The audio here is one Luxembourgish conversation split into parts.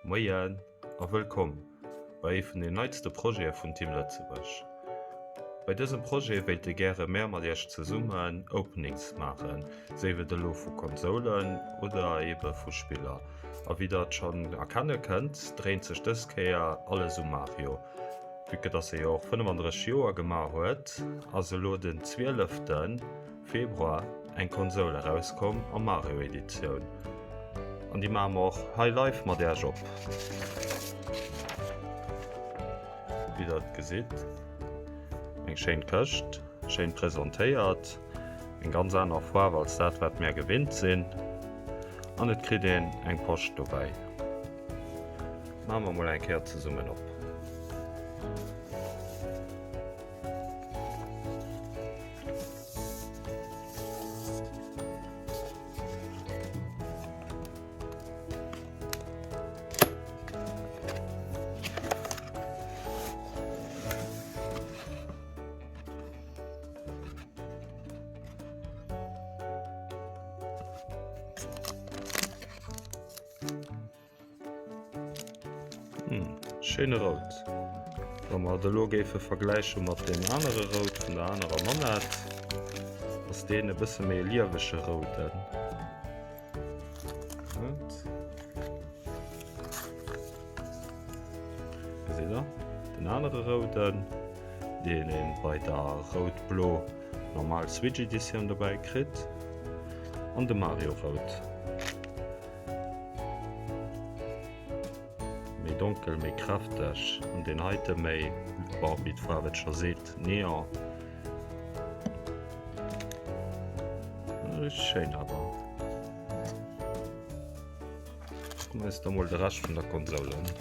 Moien a wëllkomm bei ee vun den neitste Projete vun Team Lëtzebuerg. Bei dësem Projet wéilte gäre mär mat iech zesummen Openings maachen, séif et elo vu Konsolen oder ebe vu Spiller. A wéi der et schonn erkenne kënnt, dréint sech dës Kéier alles um Mario. Vue que dass e jo och 35 Joer gemaach huet, ass elo den 12. Februar eng Konsoul erauskomm a Mario Editioun an déi maache mer och hei live mat Äerch op. Wéi der et gesitt, eng schéin Këscht, schéin presentéiert, eng ganz aner Faarf als dat wat mär gewinnt sinn an et kritt een eng Posch dobäi. Maache mer mol eng Kéier zesummen op. Schéine Rout. Wa mer et elo géife vergläiche mat deem anere Rout vun der anerer Monett, ass deen e bësse méi e liewege Rouden. Gesitt der? Den anere Rouden, deen ee bei der rout-blo normal Switch Editioun dobäi kritt, an de Mario Rout. Méi donkel, méi kräfteg an deen heite méi, bon, wéi d'Faarf et scho seet, Neon. Richteg schéin awer. Kucke mer eis da mol de Rescht vun der Konsol un.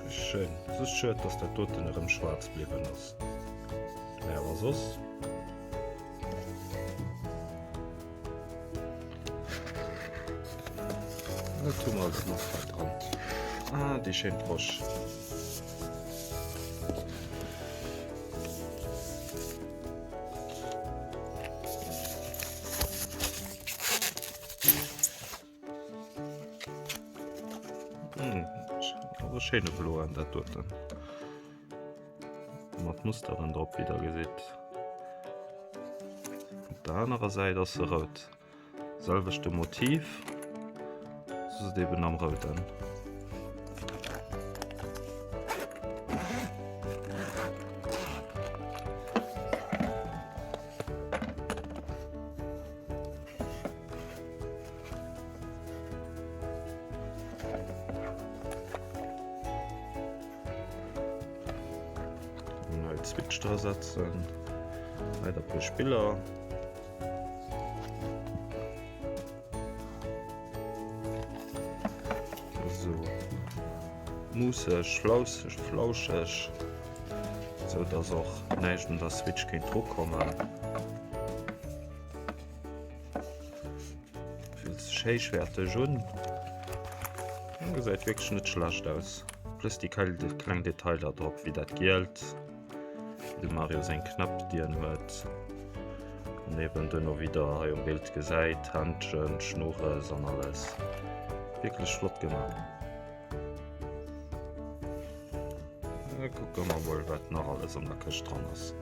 Schön. Es ist schön, dass dat doten erëm schwaarz bliwwen ass. Mä awer soss. Wat hu mer alles nach hei dran? Ah, déi schéin Posch. Awer schéine bloen dat doten. Mat Musteren drop wéi der gesitt. Op der anerer Säit ass se rout. Selwechte Motiv, just eben am rouden. Nei Switch dra setzen. Weider puer Spiller. So muusseg, flausseg, flauscheg, sou dass och näischt un der Switch kéint drukommen. Fillt sech héichwäerteg un. Gesäit wierklech net schlecht aus. Plus déi kleng Detailer drop, wéi dat gielt, wéi de Mario seng Knäpp déi en huet. An eben duerno wéi der hei um Bild gesäit, Händschen, Schnurres an alles. Wierklech flott gemaach. Kucke mer mol wat nach alles an der Këscht dran ass.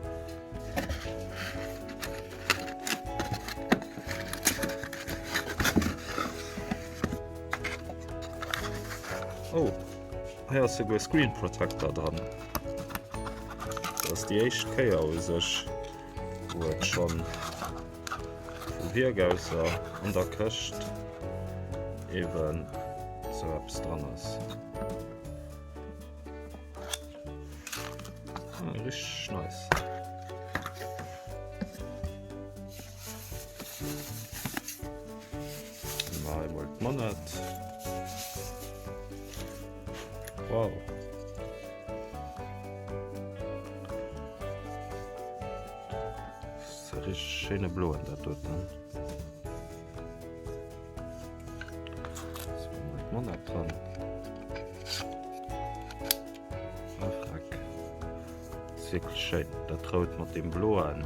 Oh, hei ass souguer Screen Protector dran. Dat ass déi éischt Kéier u sech, wou et schonn vu Wierk ausser an der Këscht eben sou eppes dran ass. Ah, richtig nice. mer emol d'Monett. Wow. Richteg schéine bloen dat doten. D'Monett dran. Ah, freck. Ass wierklech schéin, dat rout mat deem bloen.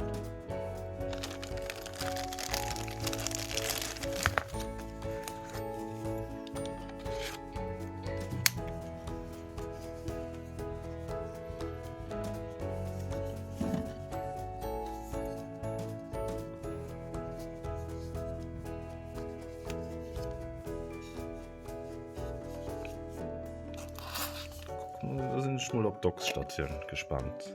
Da sinn ech mol op d'Docksstatioun gespannt.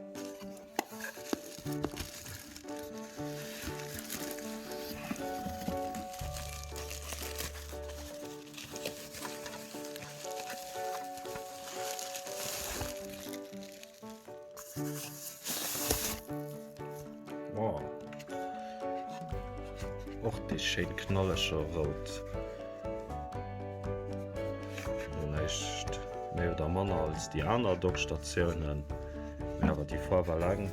Wow. Och dee schéin knallege Rout. Lo näischt méi oder manner als déi aner Dockstatiounen, mee awer déi Faarf eleng.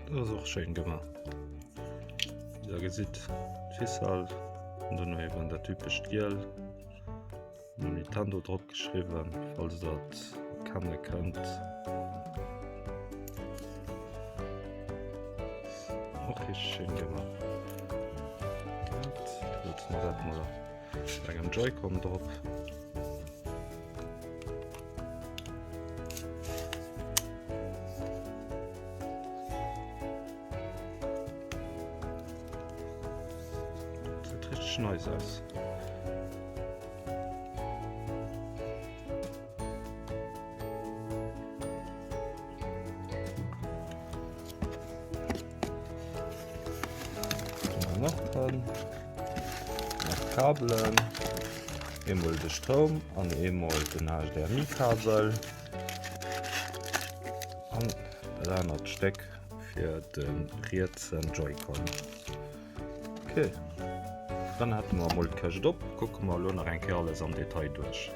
Dat ass och schéin gemaach. Wéi der gesitt, d'Ficelle an duerno eben dat typescht Giel. Mam Nintendo drop geschriwwen, falls der et erkenne kënnt. Och richteg schéin gemaach. Dat setze mer dat mol op engem Joy-Con drop. Sieht richtig nice aus. Nach dran. Nach Kabelen. Eemol de Stroum an eemol den HDMI-Kabel. An dat anert Stéck fir de rietsen Joy-Con. Ok, dann hätte mer emol d'Këscht op. Kucke mer elo nach eng Kéier alles am Detail duerch.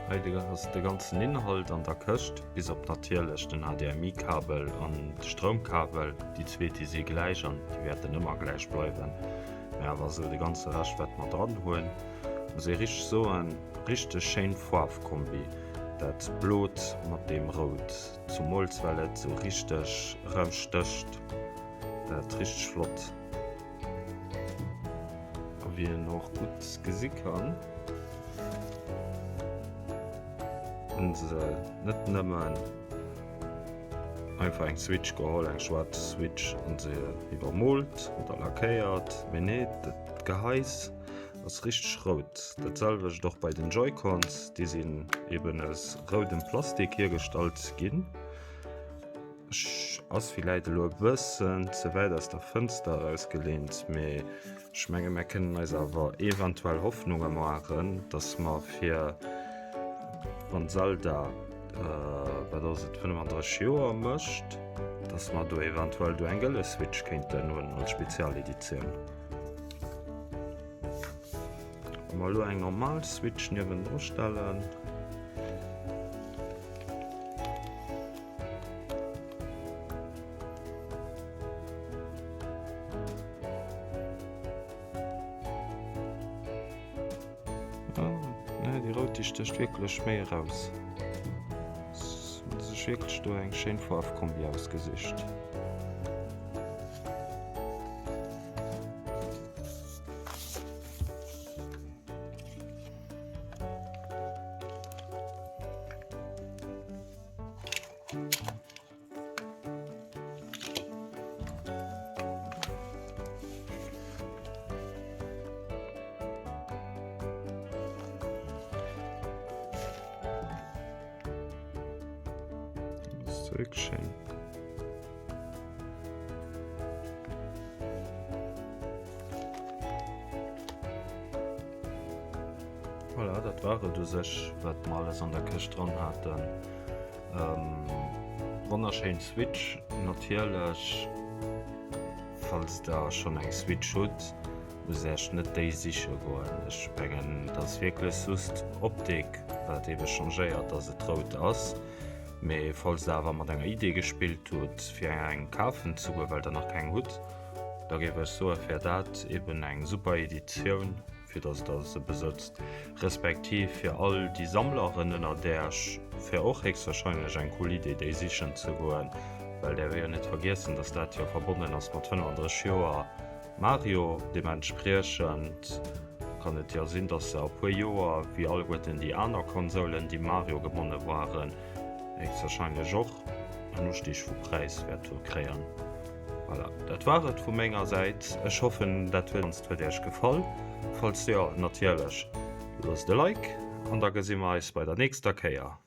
Hei ass de ganzen Inhalt an der Këscht, bis op natierlech den HDMI-Kabel an de Stroumkabel. Déi zweet, déi si gläich an déi wäerten ëmmer gläich bleiwen. Mä awer esou de ganze Rescht, wat mer dran hunn, muss ee richteg soen, richteg schéin Faarfkombi, dat Blot mat deem Rout. Zumools well et sou richteg eraus stécht, dat richteg flott. A wéi een och gutt gesi kann, hunn se net nëmmen einfach eng Switch geholl, eng schwaarz Switch, an se iwwermoolt oder lackéiert, mee nee, dat Gehais Ass richteg rout. Dat selwecht och bei den Joy-Cons, déi sinn eben aus roudem Plastik hiergestallt ginn. Ech ass villäit elo e bëssen ze wäit aus der Fënster erausgeleent, mee ech menge mär kënnen eis awer eventuell Hoffnunge maachen, dass mer fir wann Zelda, wat ass et, 35 Joer mécht, dass mer do eventuell do eng gëlle Switch kéinten hunn als Spezialeditioun. Wa mer elo eng normal Switch niewendru stellen. Ah, nee, déi rout déi stécht wierklech méi eraus. Hunn se sech wierklech do eng schéin Faarfkombi ausgesicht. Wierklech schéin. Voilà, dat war et u sech, wat mer alles an der Këscht dran haten. Ähm, wonnerschéin Switch natierlech. Falls der schonn eng Switch hutt, musst Iech net déi siche goen. Ech mengen, et ass wierklech just d'Optik, wat eebe changéiert, dass et rout ass. Mee falls der awer mat enger Idee gespillt hutt, fir eng kafen ze goen, well der nach keng hutt, da géif ech soen, wär dat eeben eng super Editioun, fir dass der se besëtzt, respektiv fir all déi Sammleren ënnert Äerch wär och héchstwahrscheinlech eng cool Idee, déi sichen ze goen, well däerf ee jo net vergiessen, dass dat jo verbonnen ass mat 35 Joer Mario. Deementspriechend kann et jo sinn, dass se a puer Joer, wéi alleguerten déi aner Konsolen, déi Mario gebonne waren, héchstwahrscheinlech och en Ustieg vu Präis wäert kréien. Voilà, dat war et vu menger Säit. Ech hoffen dat Ganzt huet Iech gefall. Falls jo, natierlech loosst e Like an da gesi mer eis bei der nächster Kéier.